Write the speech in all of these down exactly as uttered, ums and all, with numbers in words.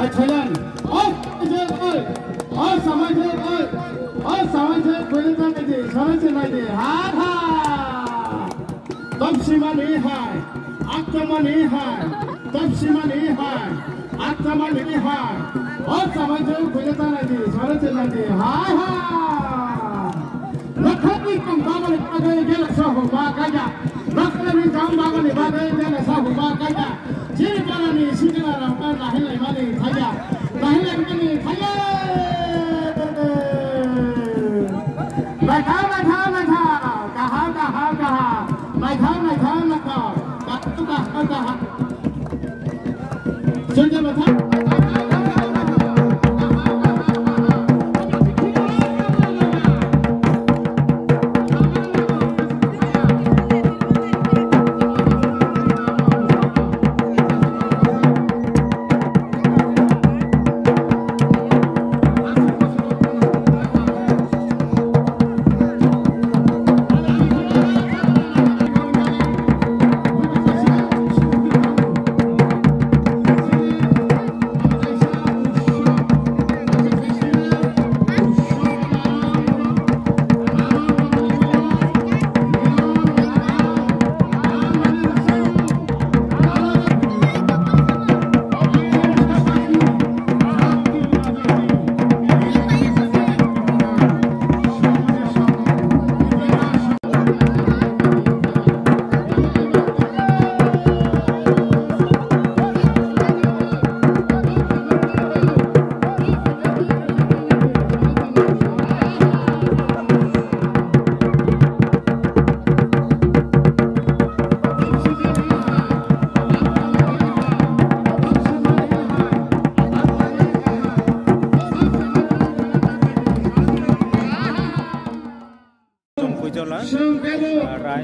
Thailand. O, o, o, samai je, o, o, samai je, bwrwi ta nai di, sara se nai di. Ha, ha. Tapsimani hai, aktamani hai, tapsimani hai, aktamani hai. O, samai je, bwrwi ta nai di, sara se nai di. Ha, ha. Nakhani kang bagani bagwi gela sa huma kaya. Nakhani kang bagani bagwi gela sa huma kaya. Chini parani sikla rok ta nahil laimani thaya. Nahil laimani thaya. Naikha, naikha, naikha. Kaha, kaha, kaha. Naikha, naikha, naikha. Kaha, kaha, kaha. Tongpui jola, ah, rai,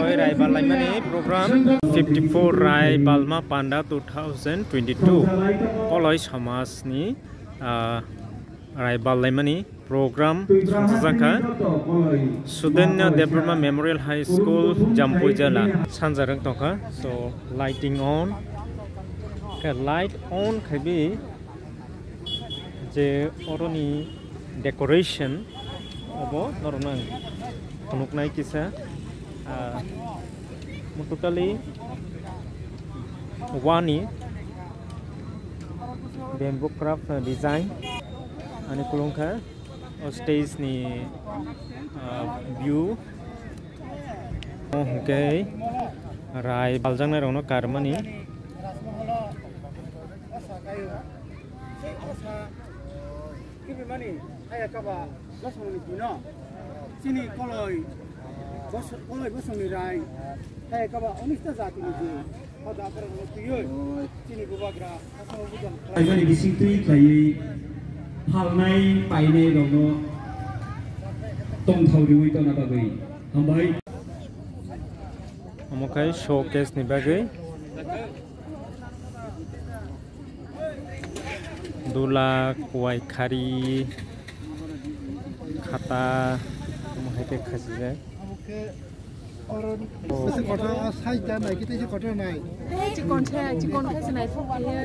oi rai balaimani program fifty four rai balma panda two thousand twenty two koloi samajni, ah, rai balaimani program songchajakha Sudanya Debbarma Memorial High School, Jampui Jala. Sanjarang tongkha, so lighting on, khe light on khaibi je oroni decoration obo norokno ang phunuknai kisa, ah, totally wani bamboo craft design ani kulungkha. O stage ni, ah, view. O hwnkhe rai baljaknai rokno karmani. Chini koloi bosongni rai, hai kaba onista jatini je. Paibani bising twi khlaiwi phalnai painai rokno tongthao riwi tongna bagwi hambai. Omo khai showcase ni bagwi dula, kuwai khari, khata, omo hai khe khachijak. Oro side ta nai, kita isi kotor nai. Chikon se, chikon khe se nai thok khe.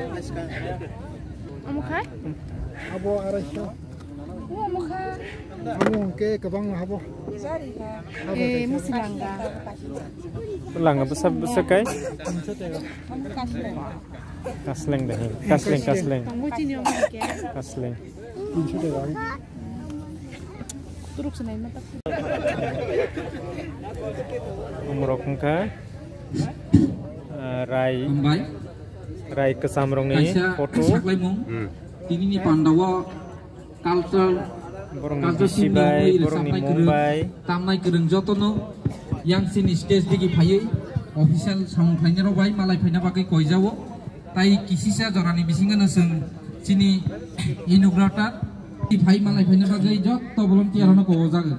Omo khai? Abo arai so. Omo khai? Abo hwnkhe kwbang habo. Eh, musi langa. Langa bwsa, bwsa kai? Kasleng de, kasleng, kasleng. Tongbo chini omo hwnkhe. Kasleng. Turuk se nai mata. Umrok wngkha, ah, rai, hambai. Rai kwcham rokni kaisa photo. Saklaimung. Hmm. Tinini pandao culture, borokni culture bisi bai, borokni mung bai. Tamnai kwrwng jotono yang chini stage digi phaiwi official samung khlainai rok bai malai phaina bagwi koijao. Tai kisisa jorani bisingo no chwng chini inaugurator phai malai phaina bagwi jotto volunteer no kojago.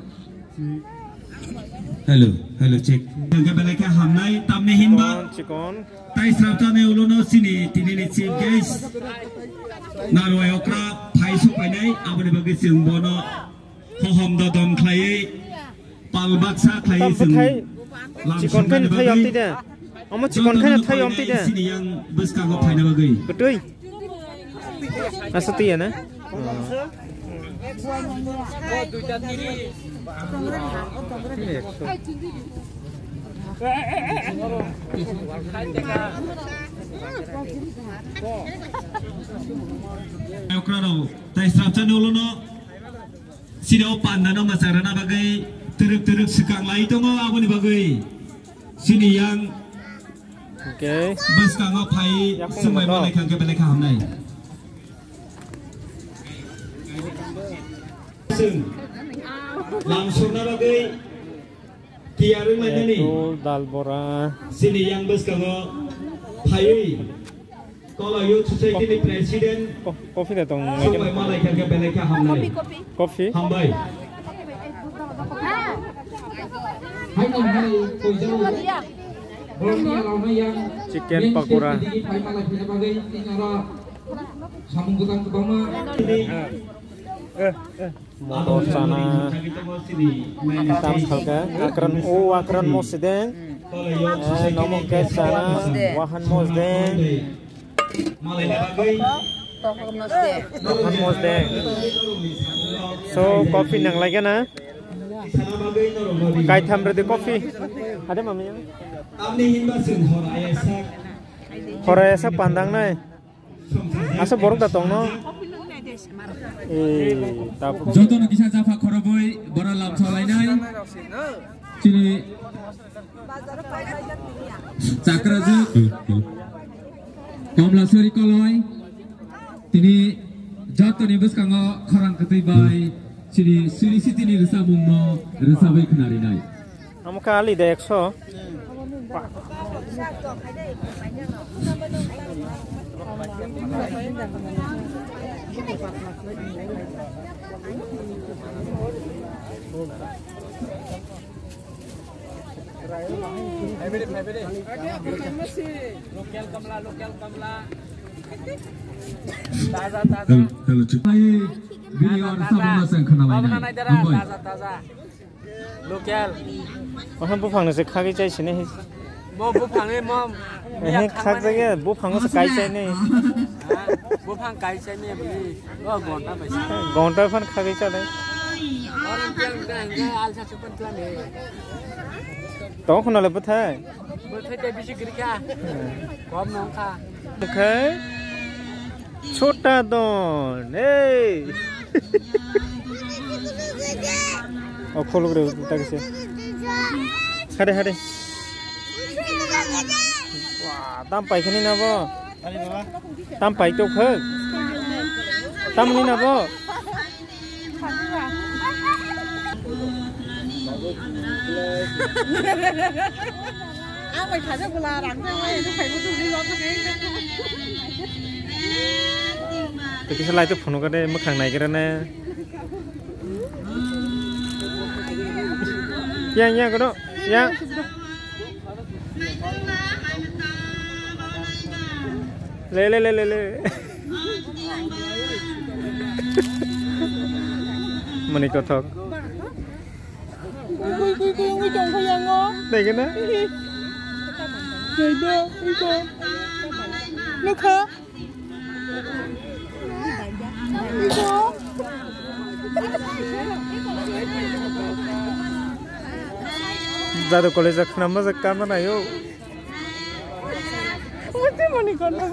Hello, hello, check. Hwnkhe belai khe hamnai, tamni hinba chikon, chikon. Tai srapjani ulono chini tinini chief guest Narwai okra phai supainai, aboni bagwi chwng bono hohom dodom khlaiwi, pal baksa khlaiwi chwng lam chikon khe thai amtwi de. Omo chikon khe thai amtwi de. Chini yang bwskango phaina bagwi. Kwtwi. Asa tiya na? Okrano tai srapchani ulono sini o pandano mwchang rwna bagwi twrwk twrwk swkang lai tongo, aboni bagwi sini yang bwskango phai swmai manai kha hwnkhe belai kha hamnai. Chwng lam sokna bagwi tiyar wnglaimani. Eto dal bora. Sini yang bwskango phaiwi Kola Youth Society ni President. Ko-, kopi da tong. Swmai manai kha hwnkhe belai kha hamnai. Kopi, kopi. Kopi? Hambai. Haino hai koijao. Borokni rwnai yang chicken pakora. Main stage ni digi phai manai phina bagwi tini oro samung kwthang kwbangma. Motor chana tam salka, akran, o akran mosideng, eh, nomo ke chana, wahan mosdeng, wahan mosdeng. So, coffee nang lagi na? Kaitham redi coffee. Ada mami ya? Hora esa pandang nai. Asa borok da tongno. Eh, tabuk. Jotono kisa japha khoroboi bora lam salainai. Chini Chakrajwk Komlaswari Koloi. Tini jotoni bwskango khorang kwtwi bai chini Suri City ni rwchapmungno rwchapwi khnarinai. Amo kha ali de ekso. Local kamla, local kamla. Taza, taza. Hello, hello, chip. Bini taza, or taza. Sabana sang khana bai. Baba nai dara, hambai. Taza, taza. Local. Ohan buphang se khagwi chai sini. Mo buphang e mo. Eh, khak jage buphang se kai chai ni. Ha? Buphang kai chai ni bini. O gonta bai. Gonta phan khagwi chai ni. Or yang yang al sa chupan plan e. Tong khuna le buthai. Buthai te bisi giri kha. Kom nong kha. Oke. Chota don. Hey. O khuluk re ta kise. Hade hade. Wah, tam pai khani na bo. Tam pai to khak. Tam ni na bo. Ang bai khaja bwla rang tei wai, eno phaibo tongwi rw thangwi. Tei kisa lai tei phunuk de mwkhang naigra ne. Yang, yang, kono, yang. Le, le, le, le, le. Mani kothok. Gui, gui, gui, gui, tong kha yang o. Dai kena. Dai do, iko. Nukha. Iko. Jadu college khna ma jak kama na yo. Uti mani kono.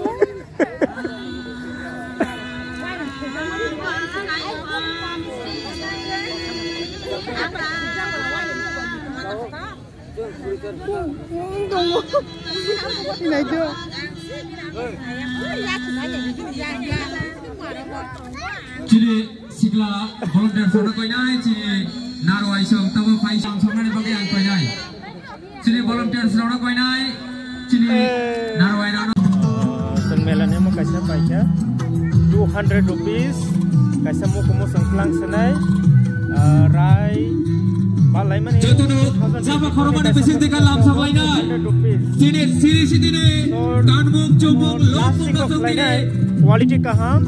Tongo. Naido. Chini sikla volunteer sono koinai chini narwai song tabo phai song songnani bagwi ang koinai. Chini volunteers rok no koinai, chini narwai rok no. Chwng mela ni omo kaisa paikha two hundred rupees, kaisa mukumu chwng tlang swnai, ah, rai, balai mani jotono jaba khorokmani bising dikha lamsok lainai. Two hundred rupees. Chini siri sitini kanmung chumung last lopung thing of no lainai, chwngkini quality kaham.